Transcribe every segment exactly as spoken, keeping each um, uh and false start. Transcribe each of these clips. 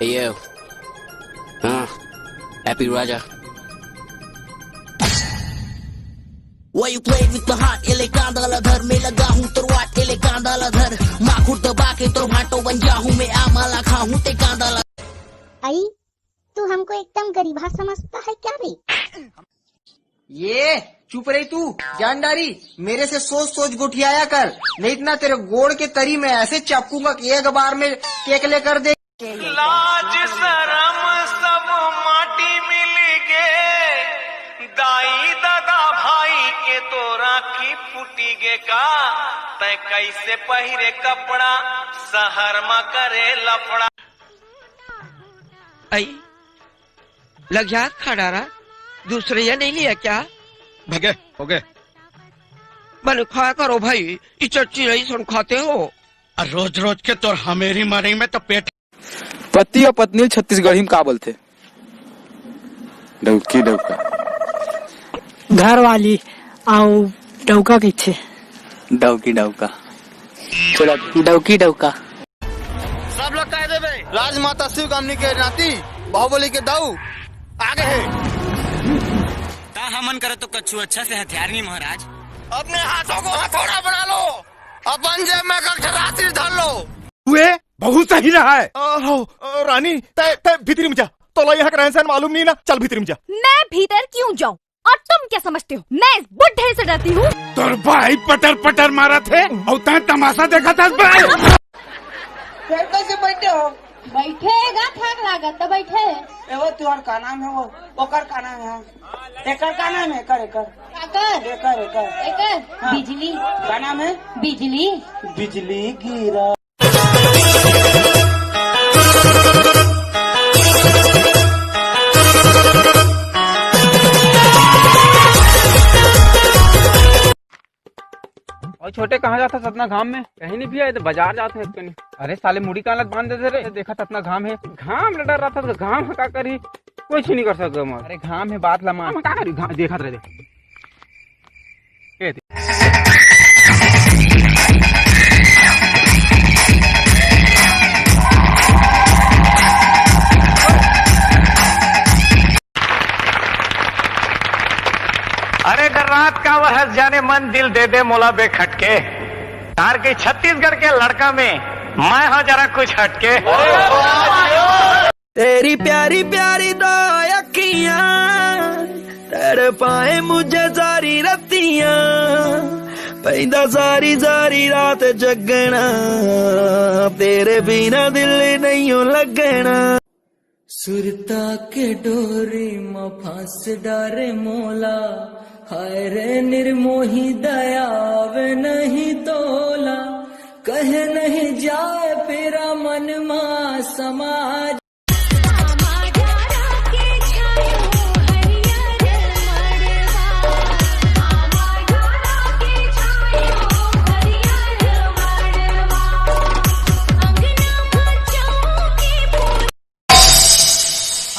Hey, yo. Huh? Happy Raja. Why you play with the heart? एले कांदा ला धर, मैं लगा हूँ तोर वाट, एले कांदा ला धर। माखुर दबा के तोर भाटो बन जाहूँ, मैं आमा ला खाहूँ, ते कांदा ला। आई, तू हमको एकदम गरीबा समझता है क्या रे? ये चुप रही तू, जानदारी। मेरे से सोच सोच गोठियाया कर, नहीं तो ना तेरे गोड़ के तरी में ऐसे चपकूंगा कि एक बार में केकले कर दे। लाज शरम सब माटी मिल गे, दाई दादा भाई के तो राखी फूटी गे का, तै कैसे पहिरे कपड़ा, शहर में करे लफड़ा। आई, लग जा खा डारा, दूसरे या नहीं लिया क्या? भगे, हो गए। मन खाया करो भाई, ये चटनी नहीं सुन खाते हो। और रोज रोज के तोर हमेरी मारेंगे मैं तो पेट। पति अउ पत्नी ल छत्तीसगढ़ी म का बोलथे? डौकी डौका। घर वाली अउ डौका कहिथे। डौकी डौका। चलो, डौकी डौका। सब लोग कह देबे, राजमाता शिवगामिनी के नाती बाहुबली के दाऊ आगे है। ता हमन करे तो कछु अच्छा से हथियार नहीं महाराज। अपने हाथों को हथौड़ा बना लो, अपन जेब में एक ठो राशि धर लो। हुए बहुत सही रहा है। अ, हो, अ, रानी, तै, तै भीतरी में जा। तोला यहाँ का रहन सहन मालूम नहीं ना, चल भीतरी में जा। मैं भीतर क्यों जाऊँ? और तुम क्या समझते हो, मैं इस बुढ़े से डरती हूँ? तोर भाई पटर पटर मारा थे, और तैं तमाशा देखा था भाई। फिर कैसे बैठे हो? बैठे गा, थाक लागत तो बैठे। ए वो, तुम्हार का नाम है वो? ओकर का नाम है? एकर का नाम है? एकर, एकर। काकर? एकर, एकर। एकर? हाँ। बिजली। का नाम है? बिजली। बिजली गिरा। और छोटे, कहाँ जाथस अतना घाम में? कहीं नहीं भैया, ये तो बाजार जात है कनी। अरे साले, मुड़ी कालत बांध देते रे, देखा अतना घाम है। घाम ले डर रहा था तो घाम का करी, कुछ नहीं कर सकता मैं। अरे घाम है, बात ला मान। हम का करी, घाम देखत रहे। अरे डर्रात काबर हस, जाने मन दिल दे दे मोला बेखटके। तार के छत्तीसगढ़ के लड़का में मैं हा जरा कुछ हटके। तेरी प्यारी प्यारी दो अखियां तड़पाए मुझे सारी रतियां, पैदा सारी सारी रात जगना, तेरे बिना दिल नहीं लगना। सुरता के डोरी म फांस डारे मोला, हाय रे निर्मोही दयाव नहीं तोला, कहे नहीं जाए पीरा मन मा समाज।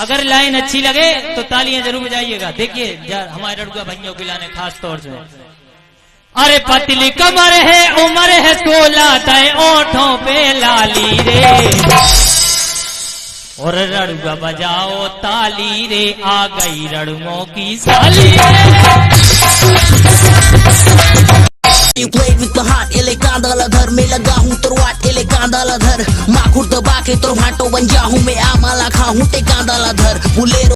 अगर लाइन अच्छी लगे तो तालियां जरूर बजाइएगा। देखिए जा-, हमारे रड़ुआ भाइयों की लाइन है खास तौर से। अरे पतली कमर है, उम्र है सोलह, तय ओठों पे लाली रे। और रड़ुआ बजाओ ताली रे, आ गई रड़ुओं की साली रे। You played with the heart, एले कांदा ला धर, मैं लगा हूँ तोर वाट, एले कांदा ला धर, माखुर दबा के तोर भाटो बन जाहूँ, मैं आमा ला खाहूँ, ते कांदा ला धर, बुलेरो।